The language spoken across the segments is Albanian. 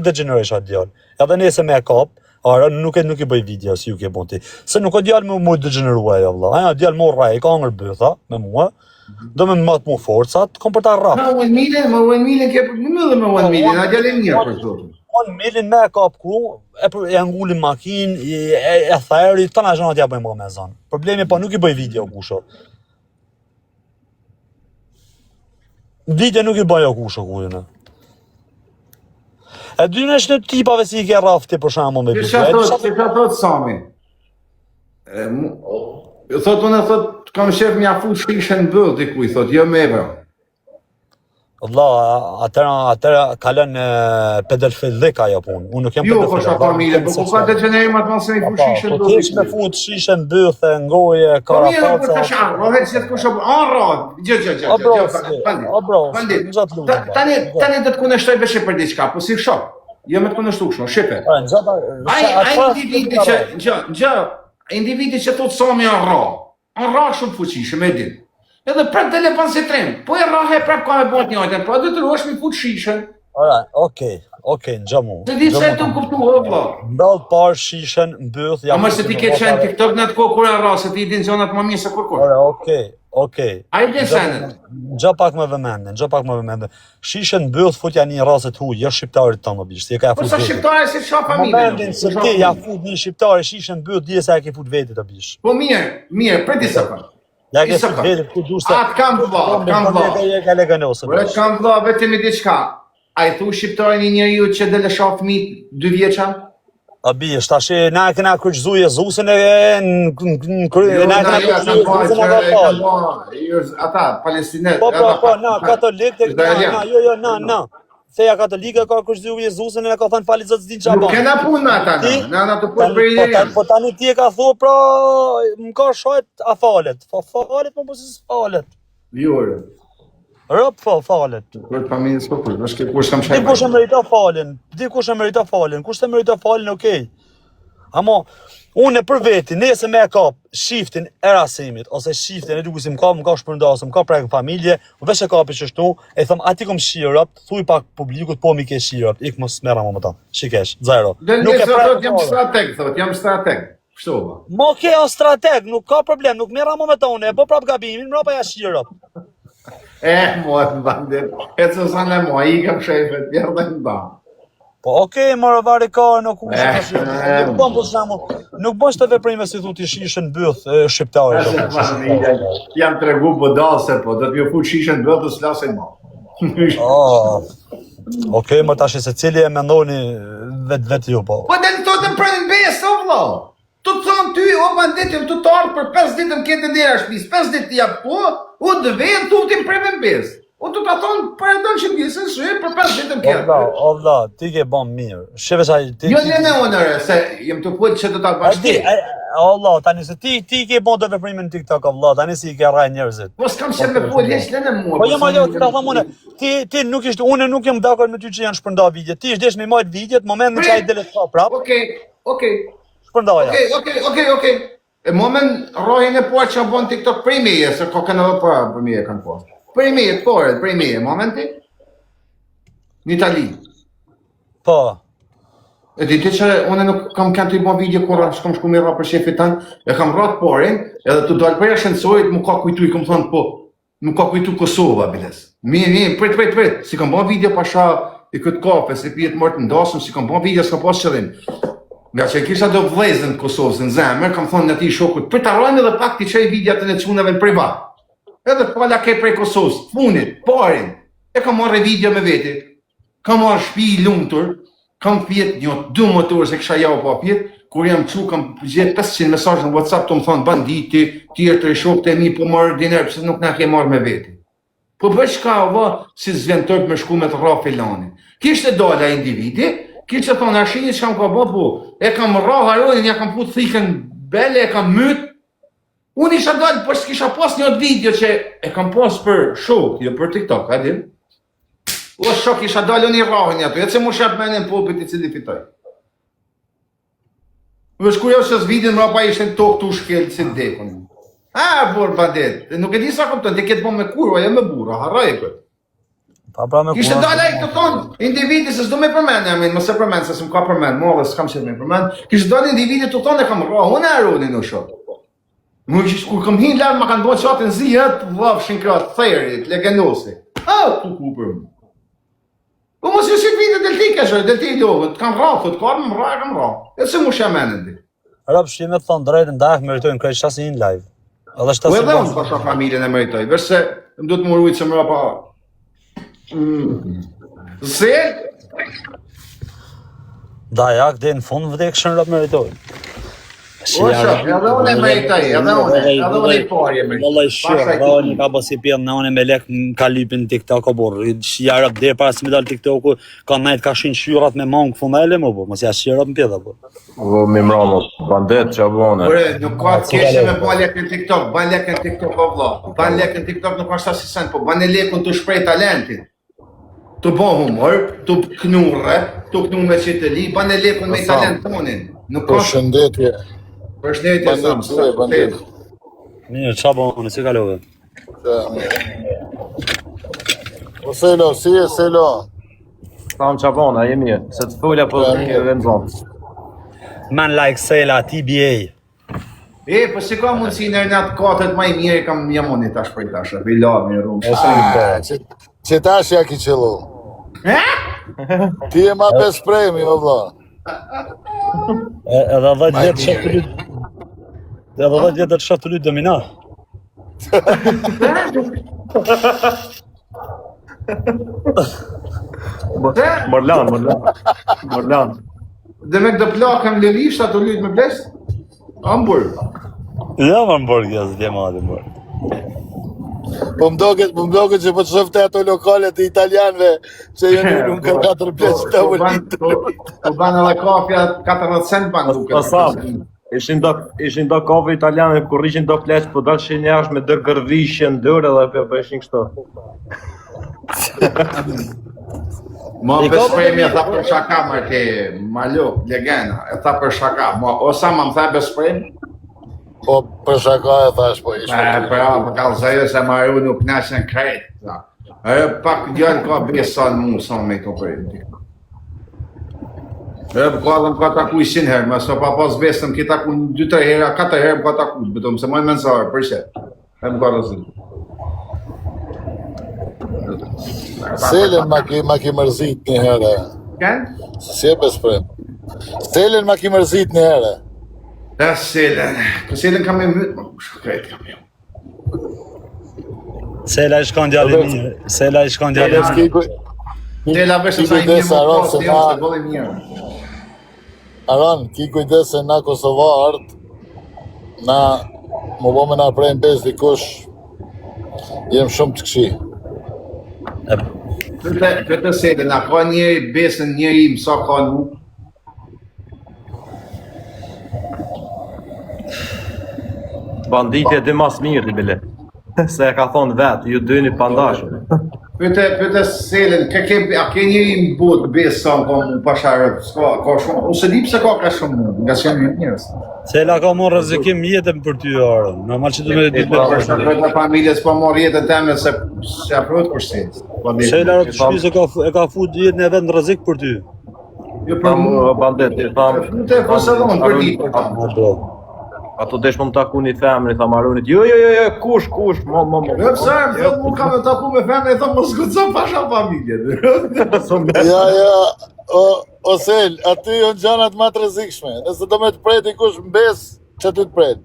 degjenerojsh atë djalë. Edhe nëse me e kap, ara nuk e nuk i bëj video si ju ke bon ti. Se nuk o djalë me mu degjeneru ajo vëlla. Ajo djalë më rraj, ka hangër bytha me mua. Do me mat mu forcat, kom për ta rrah. Me one million, me one million ke probleme dhe me one po, million, a djalë i mirë për zotin. One million me e kap ku, e për, e ngulin makinë, e, e, e theri, tana gjanat ja bëjmë me zonë. Problemi po nuk i bëj video kusho. Video nuk i bëj o kusho ku në. E dy në në tipave si i ke rrafti për shembull me video. E thot, si ka thot Sami? E, mu, thot unë thot kam qef me ia fut shishen n'byth dikuj thot jo me vra. Vlla, atëra atëra kalon pedofillik ajo punë. Unë nuk jam jo, pedofil. Jo, po sa familje, po ku ka degjenerim atë mos me fut shishen po, Po ti me fut shishen n'byth e ngoje po kara. Po mirë, po tash arrohet se kush apo arro, gjë gjë gjë. gjë, O bro, Tani tani do të kundërshtoj veç për diçka, po si shok. Jo me të kundërshtu kështu, shife. Po, ai ai individi që gjë, gjë, individi që thotë Sami arro. Arra shumë fuqishëm, e din. Edhe prap del e bën si trim. Po e rrahe prap ka me bë të njëjtën, po detyrohesh me fut shishen. Ora, okej, okej, ngjo mu. Të di se të kuptu, o vlla. Ndall parë shishen n'byth ja. Ama se ti ke qenë TikTok në atë kohë kur e rra, se ti i din gjanat më mirë se kurrkush. Ora, okej, okej. A i din senet? Ngjo pak me vëmendje, ngjo pak me vëmendje. Shishen n'byth futja një race të huaj, jo shqiptarit tonë më bish, si e ka fut. Po sa shqiptari si çka familje. Momentin se ti ja fut një shqiptar shishen n'byth, dije se ja ke fut vetit o bish. Po mirë, mirë, prit disa pak. Ja ke fut vetit ku dush se. Atë kam vlla, atë kam vlla. Ja ka leganosë. Po atë kam vlla vetëm i diçka. A i thu shqiptari një njeriu që del e sha fëmijët dy vjeça? A bish, tash na e kena kryqëzu Jezusin e në në kry, jo, na e kena kryqëzu Jezusin e ka fal. Jo, ata palestinezë. Po po po, na katolikët, na, na, jo jo, na, na. Feja katolike ka kryqëzu Jezusin e ka thënë fali Zot s'din çfarë bën. Nuk kena punë me ata, na, na na të po për po, po tani ti e ka thua pra më ka shajt a falet. Po falet, po po si falet. Jo, ore. Rob po falet. Për familjen s'po për, është ke kush kam shaj. Dikush e meriton faljen, dikush e meriton faljen, kush e meriton faljen, okej. Amo unë për veti, nëse me e kap shiftin e Rasimit ose shiftin e dikush më ka, më ka shpërnda ose më ka prek në familje, unë veç e kapi qështu, e them aty kom shi rob, thuj pak publikut po mi ke shi rob, ik mos merra më me ta. Shikesh, zero. Nuk e prek. Jam strateg, thot, jam strateg. Kështu ba. Mo ke o strateg, nuk ka problem, nuk merra më me ta unë, e bo prap gabimin, mrapa ja shi rob. E, mua të bandit, e të së e mua, i kam shefet, ja dhe në ba. Po okej, okay, mora vari ka në kush eh, tash. Eh, nuk bën për shembull, nuk bën të veprime si thotë shishen n'byth shqiptarë. Jam tregu budall se po, do të më fut shishen n'byth të s'flasin më. Oh. Okej, okay, më tash se cili e mendoni vet vet ju po. Po del thotë më prën besë, o vëlla. Të të thonë ty, o bandit, jam të të ardhë për 5 ditë më ketë ndera shtëpisë, 5 ditë jap po, u të vjen tu ti më prën besë. U të ta thonë për e donë që mbjesën, së për 5 ditë më ketë. O vlla, o vlla, ti ke bën mirë. Sheve sa ti. Jo ne ne unë se jam të fol që do ta bash ti. O vlla, tani se ti ti ke bën do veprime në TikTok, o vlla, tani si i ke rraj njerëzit. Po s'kam qenë me fol hiç lënë mua. Po jam ajo, ta them unë. Ti ti nuk ishte unë nuk jam dakord me ty që janë shpërnda videot. Ti ish desh me majt videot, momentin që ai del të prap. Okej, okej. Shpërndaja. Okej, okej, okej, okej. E moment rrohin e parë që bën TikTok prej meje, se ka kanë edhe para për meje kanë pas. Prej meje, të parë, prej meje, momenti. Në Itali. Po. E di ti që unë nuk kam kanë të i bën video kur s'kam shku me rra për shefit tan, e kam rra të parin, edhe të dalë prej ashensorit, më ka kujtu i kam thonë po, Nuk ka kujtu Kosova, biles. Mirë, mirë, prit, prit, prit. Si kam ba video pasha i këtë kafe, se pijet mërë të ndasëm, si kam ba video, s'kam pas qëllim. Nga që kisha do vllezën të Kosovës në zemër, kam thonë në ti shokut, prit ta rrojmë edhe pak t'i çoj videot e çunave në privat. Edhe pala ke prej Kosovës, funit, parin. E kam marrë video me veti. Kam marrë shpi i lumtur, kam fjet një dy motorë se kisha javë pa fjet, kur jam çu kam gjet 500 mesazhe në WhatsApp të më thonë banditi, tjerë të shokët e mi po marr diner pse nuk na ke marrë me veti. Po për çka o vë, si s'vjen turp me shku me të rra filanin. Kishte dalë ai individi, kishte thonë a shini çka më ka bë po, e kam rra haronin, ja kam fut thikën bele, e kam myt. Unë isha dalë, po s'kisha pas një video që e kam pas për shok, jo për TikTok, a din? O shok isha dalë unë i rrahin aty, e që mu shep menin popit i cili fitoj. Veç kur jo që s'vidin mrapa ishte në tokë të shkel si dekun. A, burr, bandit, nuk e di sa kupton, ti këtë bo me kurva, jo me burra, harroj e këtë. Pa pra me Kishte dalë ai të thonë, individi se s'do me përmend emrin, mos e përmend se s'm ka përmend mua dhe s'kam qejf me përmend. Kishte dalë individi të thonë e kam rrah, unë Aronin o shok. Më që kur kam hinë lart ma kanë bërë qatin zi, e të vafshin krah therit, legenosi. A, ku ku për më. Po mos ju si vite del ti kesh, del ti logët, të kanë rrah, thotë, ka më rrah, kam rrah. E se mu shemenën di. Rob shime të thonë drejtën, dajak meritojnë krejt shtasin një live. Edhe Po shtasin edhe unë pasha familjen e meritoj, veç se më duhet më rujt se më pa... Mm. Se, Dajak dhe në fund vdekshën rob meritojnë. O, shok, edhe unë e meritoj, edhe unë, edhe unë i pari e meritoj. Vallai shok, Pasha i dhe unë ka bë si pjellë në unë me lek më ka lypin TikTok o burr. Ja rob deri para se më dal TikToku, ka nejt ka shin shyrat me mong fumele më po, mos ja shirop në pjellë apo. O, mi mramo, bandet që bone. Ore, nuk ka të keqe me ba lek në TikTok, ban lek në TikTok o vlla. Ban lek në TikTok nuk është asnjë sen, po ban lekun të shpreh talentin. Të bo humor, të knu rap, të knu me qyteli, ban e lekun me Po, sa? talent tonin. Nuk ka Përshëndetje. përshëndetje Sam. Bandit, bandit. Mirë, ç'a bën, si kalove? O Selo, si je Selo? Sam që bone, a je mirë. Se të folja po Ja, të mirë. dhe në zonë. Man like Sela TBA. E, po si ka mundësi në natë katët më i mirë kam jam unë tash për tash. Bila mi rrum. Ah, që, që tash ja ki qëllu. Ti je ma bes premi, o vlla. E, edhe 10 Ma vjet i shoh të mirë. lut. Edhe 10 vjet do të shoh të lut domina. Mërlan, mërlan. Mërlan. Dhe me këtë plakën lërisht ato lut me bles? Ambur. Ja më mborë kjo s'dje madhe mborë. Po më doket, po më doket që po të shoh te ato lokalet e italianëve që janë ulur në katër pleq Po ban, tavolinë. po, po ban edhe kafja 40 cent ban duket. Po Sam, ishin do ishin do kafe italiane kur ishin do pleq, po dalshin jashtë me dër gërvishje në dorë edhe po po ishin kështu. Ma I bes ka premi e tha për shaka më ke malo legena, e tha për shaka. Ma o sa më tha bes premi? Po për shaka e thash po ishte. E pra, po kallzoj se Maru nuk knaqen krejt. Tha. E pak djalë ka besa në mu sa me këto për E po ka dhe më ka taku i sin herë, më sa pa pas besën, më ki taku një 2-3 herë, 4 herë më ka taku, betom se maj mensarë, për që? E më ka rëzit. Selën ma ki ma ki mërzit një herë. Ken? Si e bes prem? Selën ma ki mërzit një herë. E Selën, po Selën kam e myt, më kush krejt kam jo. Sela i shkon djali i mirë. Sela i shkon djali i Veç mirë. ki ku Sela vesh ki sa i mirë kujdes më Aron pas, se jo, na se bolli mirë. Aron, ki kujdes se na Kosovarët na më bo me na prejnë bes dikush jem shumë të këqij. E, Këtë, këtë Selën, a ka njeri besën njeri më sa ka nuk? Banditi e di mas mirë bile. Se e ka thonë vetë, ju dyni pandashëm. Pyete, pyete Selën, ke ke a ke njeri në botë besë sa ka mu pasha rëp, s'ka ka shumë, ose di pse ka ka shumë mu, nga që janë njerëz. Sela ka marrë rrezikim jetën për ty Aron. Normal që du me ditë me Po për pasur. shkak të familjes po marr jetën teme se se afrohet kur se. Po di. Sela rrot shtëpisë e ka e ka fut jetën e vet në rrezik për ty. Jo për Tham mu. bandit, i tham. Fute po se dhon për ditë për ta. Ma bro. Ato desh më taku një femër, i tham Aronit. Jo, jo, jo, jo, kush, kush, mo, mo, mo. Jo pse, më thot mu kam të taku me femrën, i thot mos guxo pasha familjen. Ja, ja, o, o Sel, aty janë gjanat më të rrezikshme. Nëse do me të pret dikush mbes, që ty të pret.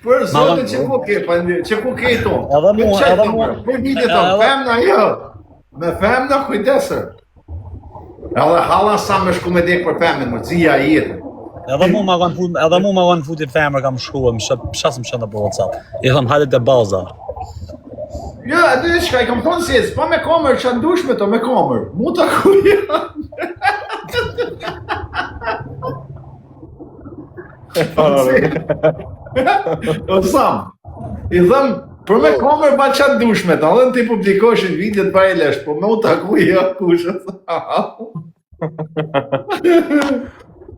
Për zotin që ku ke, pa që ku ke to. Edhe mua, Për edhe qe mua. Për vitet tonë, Edhe- femna jo. Me femna kujdesër. Edhe halla sa me shku me dek për femën, më zia e jetën. Edhe mu ma kanë fut, edhe mu ma kanë futi femër kam shkruar, më shë, shasëm shënda për WhatsApp. I them hajde te baza. Jo, a di çka i kam thonë si, pa me kamerë që ndush me to me kamerë. Mu ta ku O Sam, i them për me kamerë ba çfarë dush me ta, edhe ti publikoshin videot pa e lesh, po me u taku jo kush.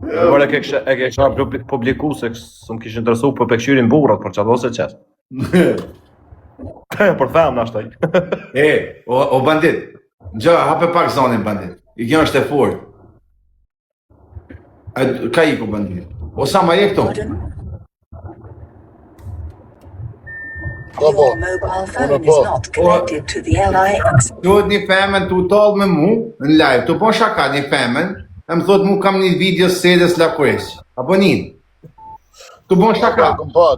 Por e ke kisha e ke kisha publi- publiku se s'm kishin interesu për pekëshyrin burrat, për çfarë ose qes. Për femna është ai. E, o, o bandit. Gja, hape pak zonin bandit. I kjo është e fort. A, ka iku bandit. Osama je këtu? Po, po. Your mobile phone Unë po. is not connected to the LIX. Duhet një femën të utall me mu në live, të po shaka një femën, e më thot mu kam një video Selës Lakuriq. Apo një? Të bon shaka. Kom pa.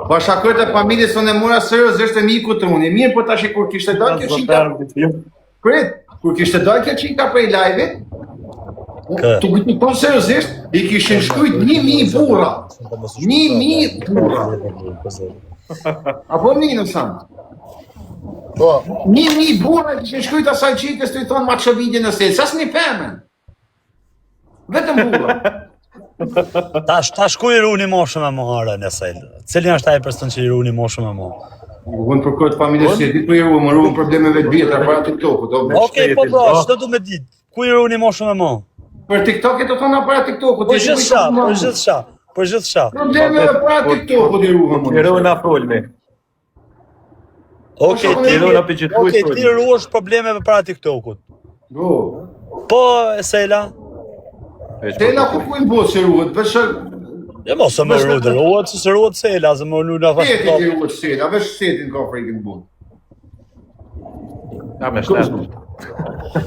Po shakët e familjes unë e mora seriozisht e miku të unë. Mirë, po tash kur kishte dalë kjo çika, prit, kur kishte dalë kjo çika prej live-it, Kë? të kujtu po seriozisht, i kishin shkrujt 1000 burra. 1000 burra. Apo një në sanë? Po. 1000 burra i kishin shkrujt asaj çikës të i thonë ma ço video në sel, sas një femën. Vetëm burra. Tash tash ku i runi më shumë e më harën e sel? Cili është ai person që i runi më shumë e më? Unë për këtë familje si di ku i ruam, më ruam problemeve të vjetra para TikTokut. o, Okej, po pra, çdo du me ditë. Ku i runi më shumë e më? Për TikTokit të thona para TikTokut. Për gjithçka, për gjithçka, për gjithçka. Problemeve para TikTokut i ruam. I ruan folmi. Okej, ti I ruan apo që thuaj Okej, ti folmi. ruash problemeve para TikTokut. Po. Po, Sela? Tela ku ku i botë se ruhet, veç Jo, mos e më ruhet, ruhet se ruhet Sela, se më ruhet na shteti i ruhet shteti, veç shtetin ka frikë në botë. Ja me shtet.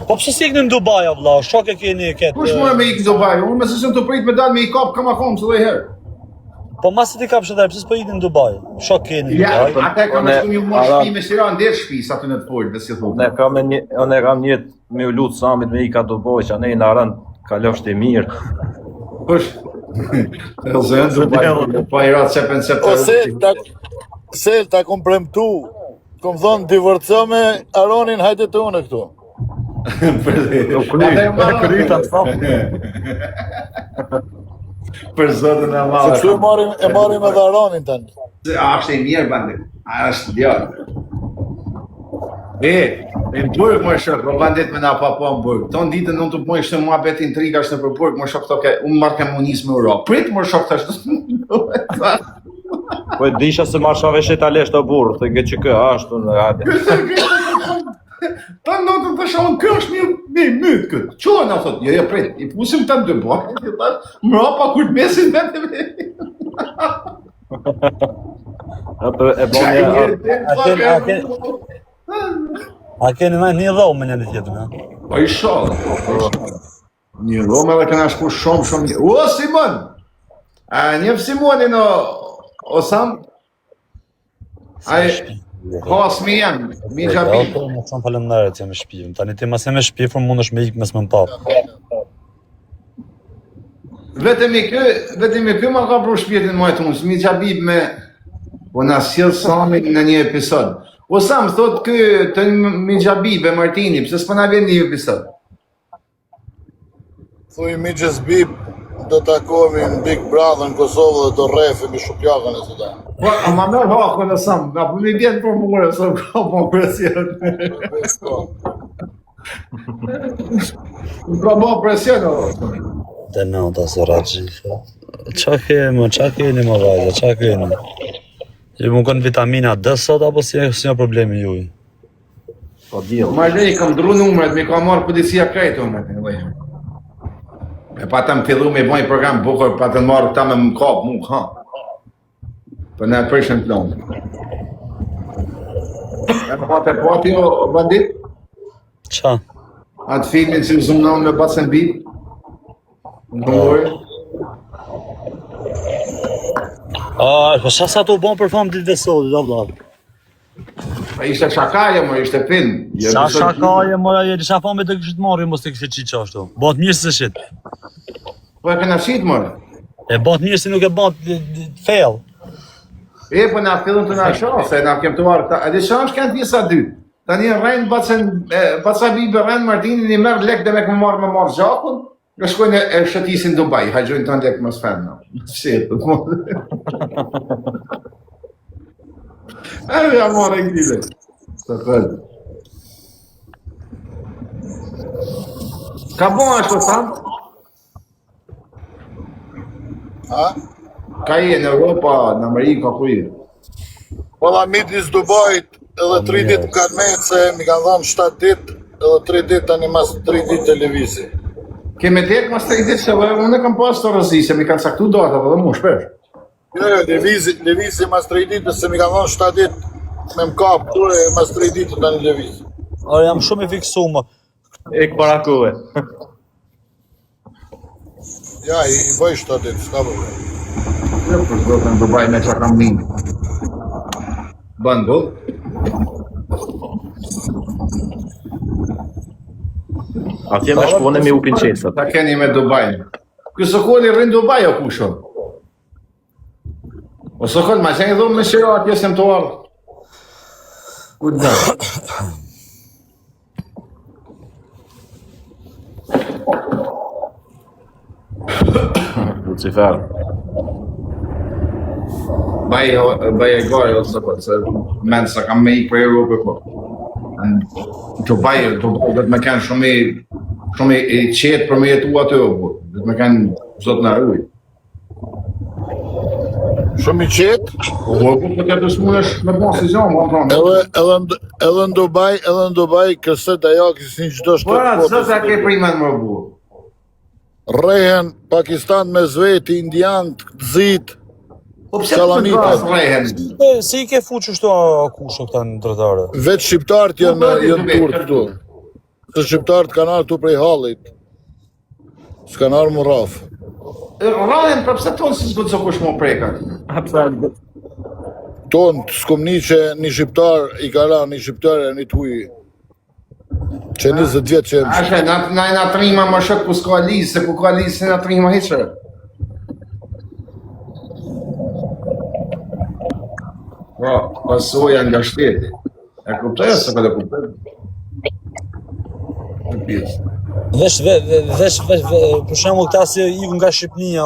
Po pse si ikni në Dubai o vlla? Shok e keni këtë. Kush more me ikë në Dubai? Unë me se të prit me dalë me i kap kam akom çdo herë. Po masi ti kapsh atë, pse s'po ikni në Dubai? Shok keni në Ja, Dubai. ata kanë Unë- shku një marrë Ara- shtëpi me sira nder shtëpi sa të në të folë, si thotë. Unë kam një, unë kam një me u lut Samit me i ka Dubai, që ne na rënd kalosh të mirë. Kush? Ose në Dubai, po i ratë sepen sepen. O Sel, ta Sel, ta kom premtu. Kom thonë divorco me Aronin, hajde të unë këtu. U kry, u kry ta thon. Për zotën e Se madh. kështu e marrim, e marrim edhe Aronin tani. A është i mirë bandit. A është djalë. E, e në burg më shok, po bandit me na pa po në burg. Ton ditën unë të bëj shumë muhabet intrigash nëpër burg, më shok thoke, unë marr kam unis me ura. Prit më shok tash. Po e disha se marshave italisht o burr, të GÇK ashtu në hajde. Ta notën të shohën, kjo është një një myt këtë. Qua na thot, jo jo prit, i pusim ta dy bo. I thash, mrapa kur të mesin vetëm. Atë e bën A keni a keni A keni më një dhomë me njëri tjetrin, ha? Po inshallah. Një dhomë edhe kena shku shumë shumë. O Simon. A njeh Simonin o o Sam? Ai hasmi jam, mi xhabi. Po, më thon faleminderit jam i shpifur. Tani ti mos e me shpifur mundesh me ik mos më pa. Vetëm i kë, vetëm i kë ma ka pru shpirtin më të unë, mi xhabi me po na sjell Samin në një episod. O Sam thot kë të mi xhabi be Martini, pse s'po na vjen një episod? Thuj Mixhes Bib, do takohemi në Big Brother në Kosovë dhe do rrefemi shupjakën e së Po, a ma merr hakun o Sam, apo mi vjen për mua, sa ka po presion. Më ka bo presion o. Të nata së raxhife. Qa keni më, qa keni më vajza, qa keni? Ju më kanë vitamina D sot apo si si është problemi juaj? Po diell. Ma lej, kam ndru numrat, mi ka marrë policia krejt unë, me lloj. E pa të më fillu me boj program bukur, pa të marrë këta me më kap, mu, ha. Po na e prishën plan. E pa të pati o o bandit, Qa? atë filmin që zoom me Bacen Bib. Në lori. A, po sa sa të u bon për famë ditëve sot, do vlla. Pa ishte shakaje, më ishte film. Jo, Sa episod shakaje, mora je, disa famë të kishit marrë, mos të kishit qitë ashtu. Bëhet mirë se shit. Po e kena shit, more. E bëhet mirë se nuk e bëhet fail. E, po na fillon të na shoh, se na kem të marrë këta. Edhe çfarë është kanë pjesa dy? Tani rren bacen e, baca Bibi rren Martinin i merr lek dhe me më marr me marr gjakun, e shkojnë e shëtisin në Dubai, harxojnë tan lek mos femna. Si? E ja marrë këtyre. Sa fal. Ka bon ashtu tham? Ha? Ka je në Europa, në Amerikë, ku je? Valla midis Dubait edhe 3 ditë më kanë metë se mi kanë dhënë 7 ditë. edhe 3 ditë tani mas 3 ditë të lëvizi. Ke me dek mas 3 ditë se dhe unë e kam pas të rëzi, se mi kanë caktu datat edhe mu shpesh. Jo, jo, lëvizi, lëvizi mas 3 ditë, se mi kanë dhënë 7 ditë me më kap këtu e mas 3 ditë tani lëvizi. Ore, jam shumë i fiksuar. më. Ik para kohe. Ja, i, i bëj 7 ditë, s'ka problem. Jo, për zotin Dubai me që kam një. Bën boll. Atje me shpone me upin qesat. Ta keni me Dubai. Ky Sokoli rrin Dubai o kusho. O Sokol, ma qeni dhomë me qira atje se më të ardhë. Ku të Lucifer. Baj, baj e gare, o Sokol, se men sa kam me i për Europë, po. Në Dubai, Dubai do të me kenë shumë i, shumë i, i qetë për me jetu aty, o burr. Do të me kenë zot në rujt. Shumë i qetë, Po, po, po, po, të smunesh me bo si gjo, më thonë. edhe edhe në- edhe në Dubai, edhe në Dubai kërset ajo kishin çdo Po, shtet ra, botës. zot a ke primen më burr. Rrehen Pakistan me zveti, indian, të zit, Po pse Salamitet. të të rrehen? E, si i ke fut qështu a, kusho këta në dritare? vetë shqiptarët janë Po, bëri janë Dubai, turp këtu. Se shqiptarët kanë ardhur këtu prej hallit. S'kan ardhur më rraf. Rrehen, për pse tonë si s'go të kush më preka? A pse? Tonë s'kum ni që një shqiptar i ka ra një shqiptar e një tuj. Që 20 vjet që jem. Ashe, na, na, na trima më shok ku s'ka lizë, se ku ka lizë se na trima hiqë. Po, pasoja nga shteti. E kuptoj ose po e kuptoj? Në pjesë. Vesh, ve, ve, vesh, vesh, ve, për shembull këta si ikun nga Shqipënia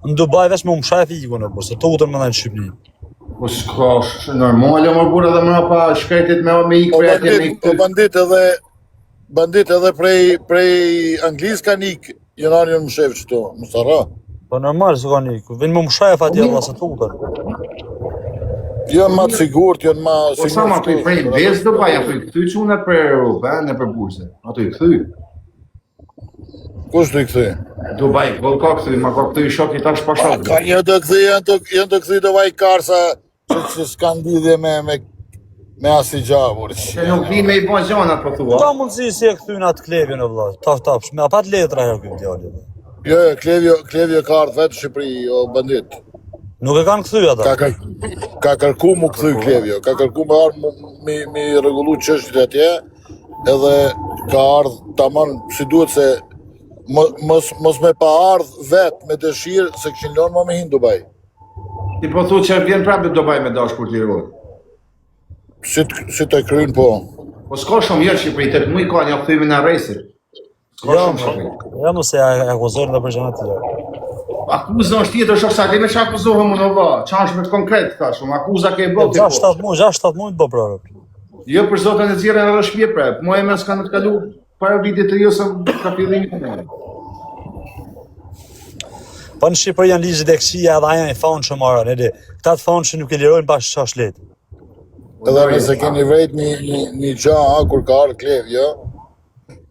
në Dubai vesh me umshajf ikun apo se tutën më në Shqipëni. Po s'ka, është normale më burrë edhe më pa shkretit me me ikë Po prej atje me bandit, ikë. po bandit edhe bandit edhe prej prej Anglisë kanë ik, janë ardhur janë mshef këtu, mos harro. Po normal se kanë iku, vin me umshajf atje valla se tutën. Janë më të sigurt, janë më Po sa ma aty prej ves Dubai, aty i kthy çunat për Europë, ë, në për burse. Aty i kthy. Kush do i kthy? Dubai, po ka kthy, ma ka kthy shoki tash pa shok. Ka një të kthy, janë të janë të kthy do vaj karsa që, që s'kan lidhje me me me asnjë gjë, burr. Se nuk di me i bën gjanat po thua. Ka mundësi si e kthyn atë klevjen o vlla. Taf taf, me apat letra ajo ky djali. Jo, jo, Klevio, Klevio ka ardhur vetë në Shqipëri, o bandit. Nuk e kanë kthy ata. Ka kër, ka kërku mu kthy Klevio, ka kërku me ardhë mu, mi, mi rregullu çështjet atje, edhe ka ardhë tamam si duhet se mo- mos mos me pa ardhë vet me dëshirë se kishin lënë më me hin Dubai. Ti po thu që vjen prapë në Dubai me dash kur lirohet. Si të, si të kryen po. Po s'ka shumë herë Shqipëri, tek muj ka një kthymin në arrestit. S'ka Jo, shumë Shqipëri. jo mos e akuzojnë edhe për gjëra të tjera. Akuza është tjetër, shoh sa me çfarë akuzohem unë valla. Çfarë është me të konkret thash, unë akuza ke bërë ti. po. 6-7 muaj, 6-7 muaj të bë prarë. Jo për zotin e xjerrën edhe shtëpi prap. Mua e më s'ka të kalu para vitit të jo se ka fillimi. Po në Shqipëri janë ligjet e këqija edhe ajo i thonë që marrën, e di. Këta të thonë që nuk e lirojnë pas 6 let. Edhe nëse keni vrejt një, një, një gjë, a, kur ka ardhë Klevio,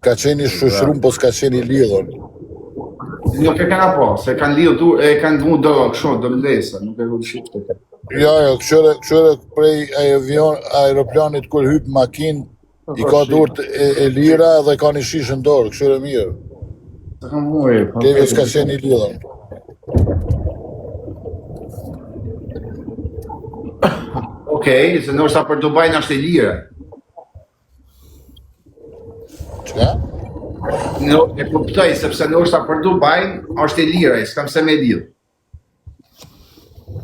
ka qenë i shoqëruar, po s'ka qenë i lidhur. Nuk e kanë apo, se kanë lidhur du, e kanë vu do kështu, do lesa, nuk e ku shqiptë. Jo, jo, këshyre, këshyre prej avion, aeroplanit kur hyp në makinë, i ka durt e, e lira dhe ka një shishë në dorë, këshyre mirë. Sa kam vuri, po. Klevio s'ka qenë i lidhur. Okej, se ndoshta për Dubai është e lirë. Çka? No, e kuptoj sepse ndoshta për Dubai është e lirë, ai s'kam se me lidh.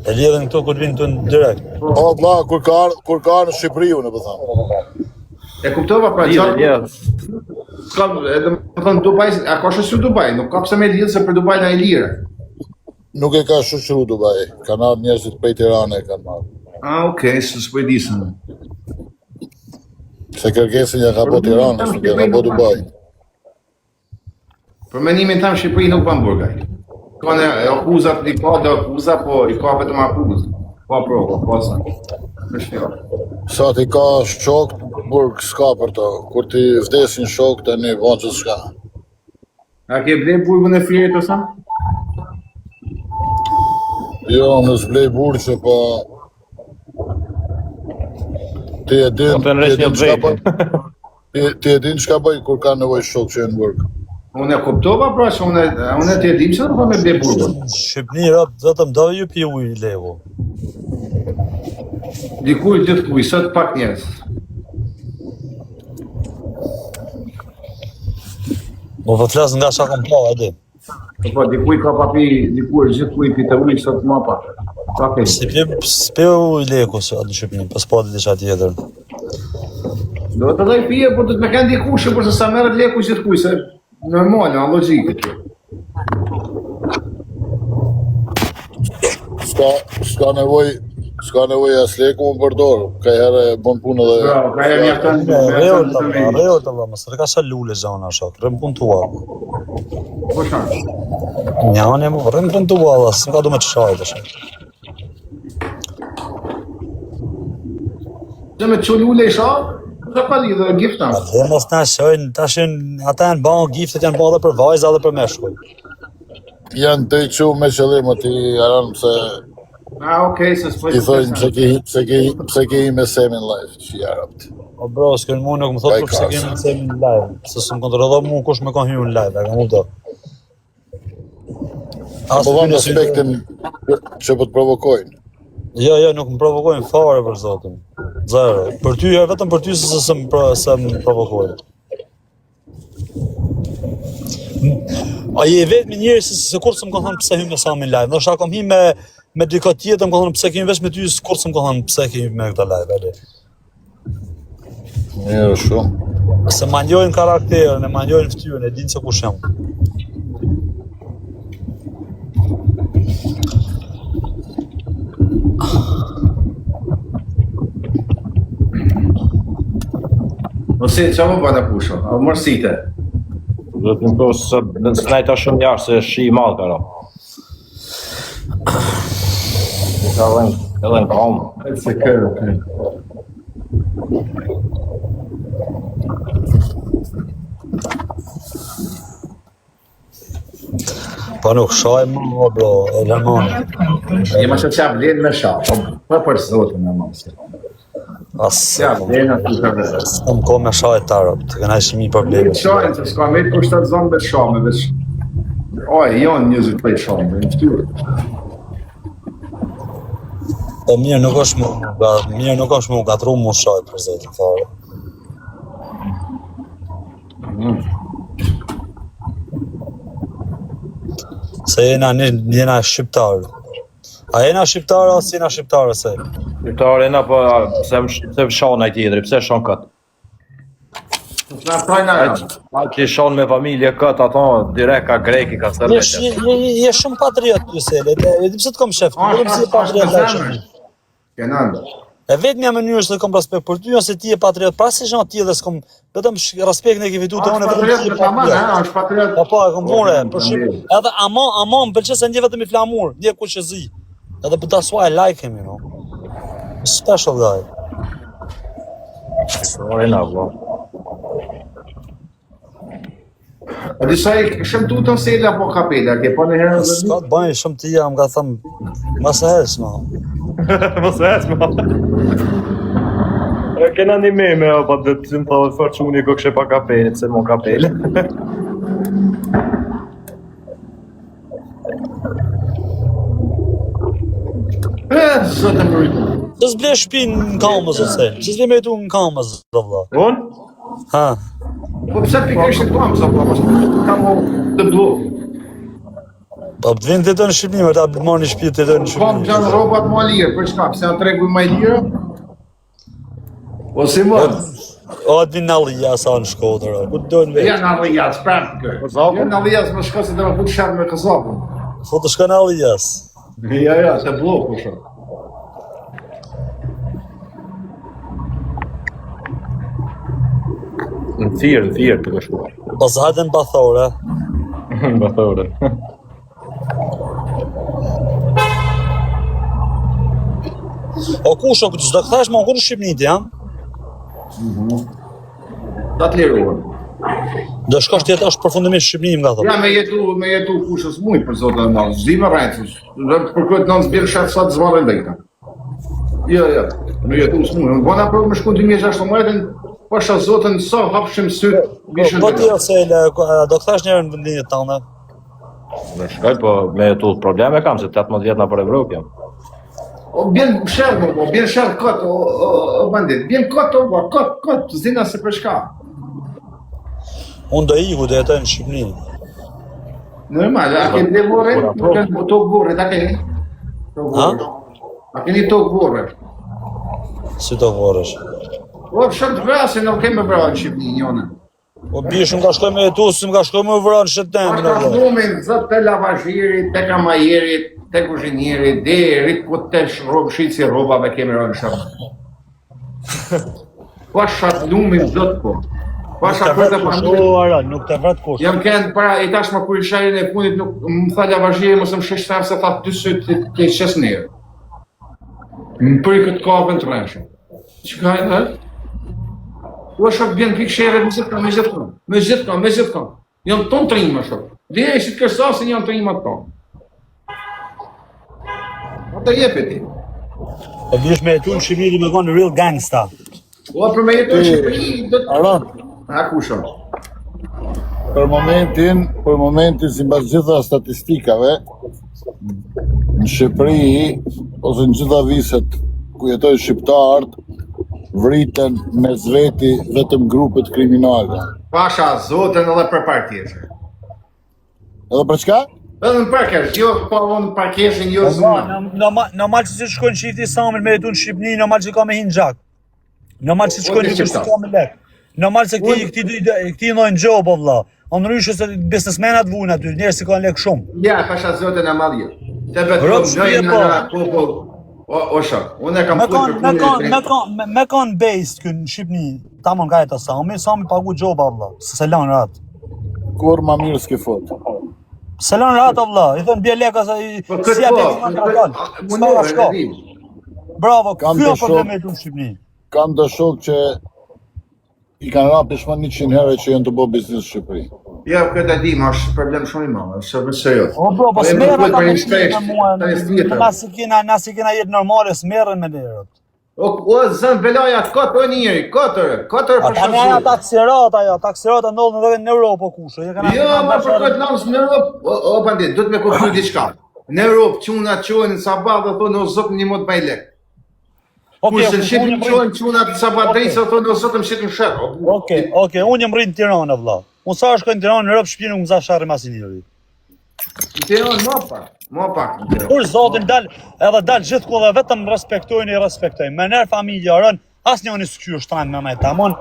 E lidhin këto kur vinë këtu në direkt. O vlla, kur ka ardhur kur ka ardhur në Shqipëri unë po them. E kuptova pra Lidhen, gjatë ja. s'ka edhe më thon Dubai, a ka shoqëru Dubai, nuk ka pse me lidh se për Dubai na e lirë. Nuk e ka shoqëru Dubai, kanë ardhur njerëzit prej Tirane e kanë marrë. Ah, okej, okay, s'po e di se. Se kërkesën ja ka bo Tiranës, nuk e ka bo Dubai. Për mendimin tam Shqipëri nuk bën burgaj. Ka në akuzat, i ka do akuza, po i ka vetëm akuzë. Pa prova, pa sa. Është jo. Sa ti ka shok, burg s'ka për to. Kur ti vdesin shok, tani bon që s'ka. A ke ble burgun e Fierit ose? Jo, në s'blej burqe, po... Ti e din, Po të ti nresh e një din çka vetë. bëj. Ti, ti e din çka bëj kur ka nevojë shok që janë në burg. Unë e kuptova pra që unë unë ti e dim se do të me ble burgun. Shqipni rob, vetëm do ju pi ujë levo. Diku gjithë kuj, sot pak njerëz. Po po flas nga çka kam pa, e di. Po po diku ka pa pi, diku është gjithë kuj pi të ujë sot më pak. Sa ke? Si pi s'pi ujë leku sot në Shqipni, po s'po di diçka tjetër. Do të dhaj pije, por do të më kanë dikush, por se sa merret leku gjithë kuj, se normal, a logjike kjo. S'ka, s'ka nevojë, s'ka nevojë as leku më përdor. Ka herë bën punë edhe Bravo, ka herë mjafton, Rreu mjafton të të valla, me. rreu të valla, mos e ka sa lule zona shok, rrem punë tua. Po shan. Njani më rrem punë tua valla, s'ka do me të shaj tash. Dhe me çu lule i sha, sa pa lidhë, gifta. Dhe mos na shojnë, tash janë- ata janë bën giftet janë bën edhe për vajza edhe për meshkuj. janë të i qu me qëllim aty aran pse Ah, okay, se s'po i thojnë pse ke pse ke pse ke hi me Semin live, që ja rapt. O bro, s'kën mu nuk më thotë Kaj për pse ka, kemi në Semin live, se s'm kontrollon mu kush më ka hyrë në live, e kam kuptuar. As Po vam ty nëse- respektin që po të provokojnë. Jo, jo, nuk më provokojnë fare për zotin. Zero. Për ty, jo, vetëm për ty se se më pro, se më provokojnë. A je vetëm njeri se, se kurrë s'm ka thënë pse hym me Samin live. Ndoshta kam hi me me dikë tjetër, më ka thënë pse kemi veç me ty, kurrë s'm ka thënë pse kemi me këtë live, ali. Mirë shumë. Se ma njohin karakterin, e ma njohin fytyrën, e dinë se kush jam. Ose çfarë po bën pusho? A mërsite. Do të më po së s'najta shumë jashtë se shi i madh ka ra. Ka dhënë, edhe në kamë. Se kë, okay. Po nuk shaj më, o bro, e lemon. Je më shoh çfarë vlen me sha. Po po për zotin e mos. As Ja vlen aty ka vlen. s'kam kohë me shaj tarop, të kënaqemi mi probleme. Shajnë se s'ka met për shtatë zonë me sha me veç. Oj, janë njerëzit prej sha me në fytyrë. Po mirë nuk është mu, ga, mirë nuk është mu gatru mu shaj për zotin fare. Se jena një, jena shqiptar. A jena shqiptar ose jena shqiptar ose? Shqiptare na po a, pse më pse më shan ai tjetri, pse shan kët? Na thajna. Ai që shan me familje kët ato direkt ka greki ka Je, serbe. je, je, je shumë patriot ty Sele, e e di pse të kam shef, Ah, vetëm si je ah, patriot ah, ai zemër. shef. Kenan. E vetmja mënyrë se kam respekt për ty ose ti je patriot, pra si gjë tjetër s'kam, vetëm sh- respektin e ke fitu te Është unë vetëm patriot ti je me taman, patriot. ha, është patriot. Po po, e kam vure, Po, për shqip, faleminderit. edhe ama ama më pëlqen se ndje vetëm i flamur, ndje kuq e zi. Edhe but that's why I like him, you know. Special guy. Ore na vlla. A disa i shëmtutën sela apo kapela, ke pa në herë edhe S'ka të bëj shumë të jam, ka thënë, mos e ec, no. Mos e ec më. E kena një meme, o, pa dhe të më thotë fort çuni ko kishe pa kapele, pse mo kapele. E, zotë më rritë. Pse s'ble shtëpinë në Kamëz ose? Pse s'ble me jetu në Kamëz, do vlla? Unë? Ha. Po pse pikërisht e kam, sa po, mos kam o të blu. Po të vinë të jetojnë në Shqipëri, më ta marrin një shtëpi të jetojnë në Po më Shqipëri. janë rrobat më lirë, për çka? Pse janë tregu më i lirë? O si më? O të vinë në Allia sa në Shkodër, o, ku të dojnë vetë? Ja në Allias, prapë kë. Kozakun? Jo në Allias më shko se do më fut sherr me Kozakun. Po të shkon në Allias. Jo, jo, se blloku shumë. Në thirë, në thirë të shkuar. Pas hajde në Bathore. Në bathore. O kush, o s'do kthesh më kurrë në Shqipëni ti, ha? Ta të liruar. Do shkosh ti jetosh përfundimisht në Shqipëni, më ka thonë. Ja, me jetu, me jetu kushës muj për zotë e madh, s'di më rrejtë, dhe për këtë nënë zbirë shef sot zvarën dhe këta. Jo, jo, me jetu s'muj, unë bona për me shku në 2016, pasha zotën sa hapshim sytë, vishën Po ti ose do kthesh një herë në vendlindje tënde? Do shkoj, po me jetu probleme kam, se 18 vjet nëpër Evropë jam. O bjen sherr, mo, po bjen sherr kot, o, o, o bandit, bjen kot, o, o, kot, kot, s'dina se për shka. Unë do iku do jetoj në Shqipëni. Normal, a ke ble vorre? Nuk kanë po tokë vorre, ta keni? Tokë Ha? vorre. A keni tokë vorre? Si tokë vorresh? O, shumë të vrasin, nuk kemi vra në Shqipëni, njone. Po bie shumë ka shkoj me jetu, si më ka shkoj me vra në shëtem, në Pasha vëlla. lumin, zot të lavazhirit, të kamajerit, të kuzhinierit, deri ku të shrub, shitësi rrobave kemi rënë shumë. Pasha lumin, zot po. Nuk Pasha të për vret të kush, familje. o ara, nuk të vret kush. Jam kënë para, i tashmë kur i shajin e punit, nuk më tha lavazhiri, mos më shesh thamë se tha dy sytë të, të qes njerë. Më për këtë kapën të rreshëm. Që ka e dhe? Ua shok bjen pikë sherret me gjithë me gjithë me gjithë me gjithë Janë tonë trima shok. Dhe e shit kërsasin janë trima tonë. Po të jepet ti. Po biesh me jetu në Shqipëri me konë real gangsta. Ua për me jetu në Shqipëri do të Aron, Ha kusho. për momentin, për momentin sipas gjitha statistikave, në Shqipëri ose në gjitha viset ku jetojnë shqiptarët, vriten mes veti vetëm grupet kriminale. Pasha zotën edhe për parkesh. Edhe për çka? Edhe në parkesh, jo pa unë parkeshin, jo zuna. Normal, normal që si shkojnë çifti i Samit me jetu në Shqipëni, normal që ka me hinë gjak. Normal që shkojnë Unë dikush shqiptar. ka me lek. Normal se këti këti këti ndojnë gjobë o vlla. O ndryshe se biznesmenat vujnë aty, njerëz që kanë lek shumë. Ja, pasha zotën e madh jo. Të vetëm Rob shpije në po. në po po. O o shok, unë e kam Me fol kanë për me punën e kanë me trenit. kanë me, me kanë based kë në Shqipëni. Tamam ka eta Sami, Sami pagu gjoba vlla, se se lan rat. Kur ma mirë s'ke fol. Se lan rat o vlla, i thon bie leka se i Po këtë si ja po, bie këtë- dal. a, S'ka mundohem, shko. e di. Bravo, Kam ky të është problemi shok- këtu në Shqipëni. Kam të shok që i kanë ra pishman 100 herë që janë të bo biznes në Shqipëri. Jo, këtë e di, ma është problem shumë i madh, është shumë serioz. O bro, po Po jemi s'merren fol ata për me një shpesh, me mua. të një tjetër. Na si kena, na si kena jetë normale, s'merren me lerët. O, o zën belaja kot o njeri, kotër, kotër për Ata janë shok. ata taksirata, jo, taksirata ndodhin edhe në Europë o kushë. Jo kanë Jo, ma për këtë lansë në Europë, o, o bandit, duhet me kuptu diçka. Në Europë çuna çohen në sabah dhe thonë o zot një mot bëj lek. Okej, Kurse në okej, unë Shqipëri jam rrit. çohen çuna të sabah drejt se thonë o zot më shit në sherr. O, burr. Okej, okej, unë jam rrit në Tiranë vëlla. Unë sa shkoj në Tiranë, në Europë shtëpi nuk më za sharrim asnjëri. Në Tiranë më pak, më pak në Tiranë. Për zotin dal, edhe dal gjithku dhe vetëm më respektojnë i respektojnë. Me nërë familja rën, asnjëri s'ky është tanë me me tamon.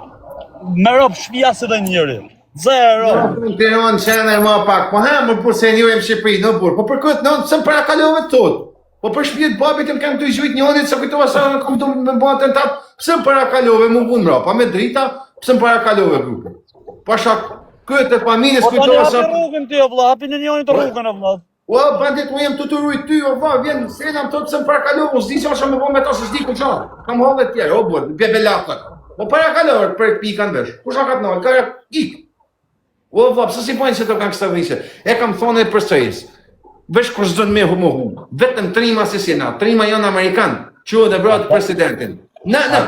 Me Europë shtëpi as edhe njëri. Zero. Në Tiranë qenë më pak. Po ha, më burr se një në Shqipëri, në burr. Po për këtë në se para kalove tot. Po për shtëpitë babit më kanë të gjujt njërit se kujtova se kam të më bën atentat, pse më para kalove më vunë mbrapa me drita, pse më para kalove grupin. Pasha këtë e familjes Po tani kujtova hapi se rrugën ti o vëlla, hapi në njërin të rrugën o vëlla. O, bandit, unë jam të të rujt ty, o va, vjen, se nam thotë se më para kalove, unë s'di që është me bo me ta, se s'di ku qa. Kam halle tjerë, o burr, bje belakët. Po para kalove, për pika në vesh. Kush a ka të nalë, ka ik. O, vlla, pse si bojnë se to kanë kësa vrisje? E kam thonë e përsëris. Vesh kur s'don me hu më hu. Vetëm trima se si na, trima janë amerikan, që dhe vratë presidentin. Na, na,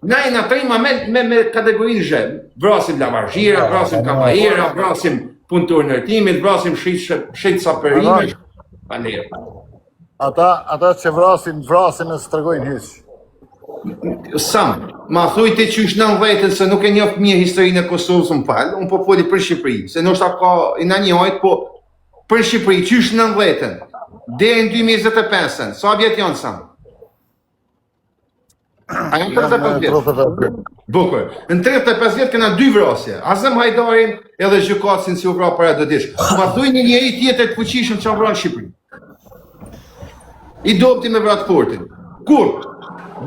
na jena trima me, me, me kategorinë zhe. Vrasim lavazhira, vrasim kamajera, vrasim punëtor ndërtimit, vrasim shit shit sa perimesh. Pa leje. Ata, ata që vrasin, vrasin e s'tregojnë hiç. Sam, ma thuj ti qysh 90-ën se nuk e njoh mirë historinë e Kosovës, më fal, unë po foli për Shqipëri, se ndoshta ka i na njohit, po për Shqipëri qysh 90-ën deri në 2025-ën, sa vjet janë Sam? A janë 35 vjet? 35 vjet. Bukur. Në 35 vjet kena dy vrasje. Azem Hajdarin edhe gjykatësin si u vra para dy ditësh. Ma thuj një njeri tjetër të fuqishëm që vra në Shqipëri. I dobti me vra të fortin. Kur?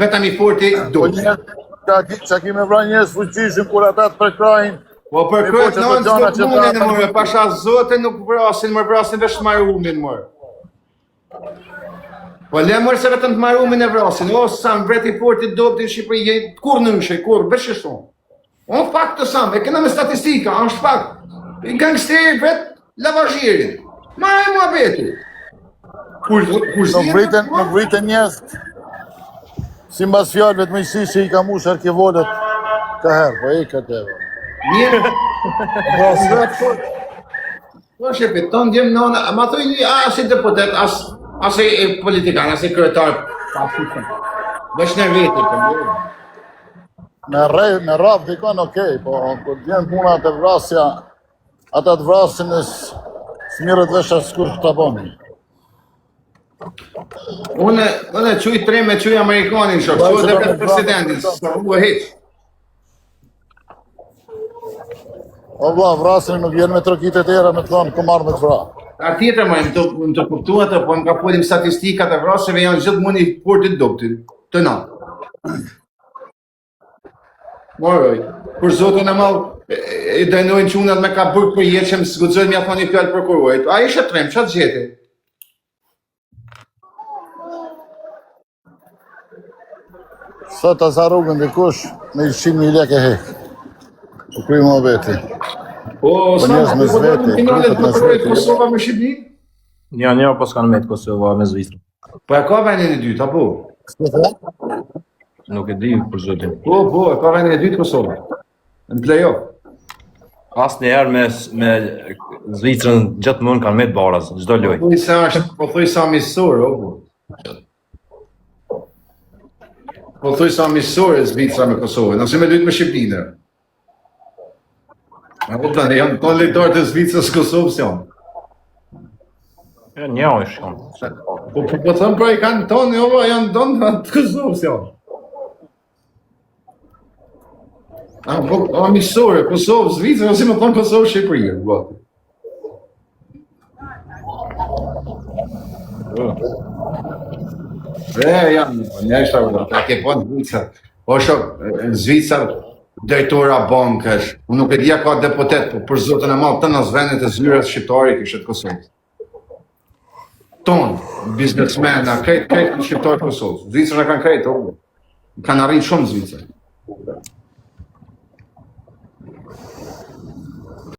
Vetëm i forti Po dobti. njerëz, qa ki, qa ki me vra njerëz fuqishëm kur ata të përkrahin, Po për Me po këtë që në të gjana s'do që munden ta- more, pasha zotin nuk vrasin, më vrasin veç marumin more. Po le mërë se vetëm të marumin e vrasin, o sa më vret i forti dobti në Shqipëri, je kurrë ndryshe, kurrë, veç kështu. O fakt të sam, e kena me statistika, është fakt. I gangsteri vret lavazhirin. Ma e muhabeti. Kur kur Nuk vriten, nuk vriten njerëz. Si mbas fjalëve të miqësisë që i ka mush arkivolet ka herë, po e ka të. Mirë. Po, Po shefi, ton djem nona, ma thoj një as i deputet, as as i i politikan, as i kryetar, pa fuqën. Veç në veti, po mirë. Me rre, me rraf dikon, okej, po kur vjen puna të vrasja, ata të vrasin e s'mirret vesh askush ta bën. Unë unë e quj trim e quj amerikanin shok, quj edhe vetë presidentin, s'ka rrugë hiç. O vlla, vrasin nuk vjen me trokitet era me të thonë kom ardh me të vra. A tjetër më në të, në të kuptua të, po më ka folim statistikat e vrasjeve janë gjithmonë i fortit dobtit, të na. Moroj, për zotin e madh, e, e dënojnë çunat me ka burg përjetshëm, s'guxojnë m'ia thonë një fjalë prokurorit. A ishe trem, ç'a të gjeti? Sot ta za rrugën dikush, me i qind mijë lekë e hek. U kry muhabeti. Po, Po sa njerëz mes po vete, finalet grupet mes botërore vete. Kosova me Shqipërinë? Një një po s'kan met Kosova me Zvicrën. Po e ka vendin e dytë, apo? Nuk e di për zotin. Po, po, e ka vendin e dytë Kosova. Në play-off. Asnjëherë me me Zvicrën gjithmonë kanë met baraz çdo lojë. Po thuj se është, po thuj sa miqësor, o po. Po thuj sa miqësore Zvicra me Kosovën, ose me lujt me Shqipërinë. A po tani janë tonë lojtarë të Zvicrës Kosovës janë. Ja, një është shumë. Po po po them pra i kanë tonë, jo, po, janë tonë të Kosovës janë. A po a miqësore, Kosovë, Zvicër, ose më thonë Kosovë, Shqipëri, po. E, janë, një është apo, ta ke po në Zvicër. Po shok, në Zvicër drejtora bankësh, unë nuk e di a ka deputet, po për zotën e madh të nas vendet e zyrës shqiptare kishte të Kosovës. Ton, biznesmena, krejt, krejt shqiptarë të Kosovës. Zvicrën e kanë krejt, o. Kanë arrit shumë Zvicër.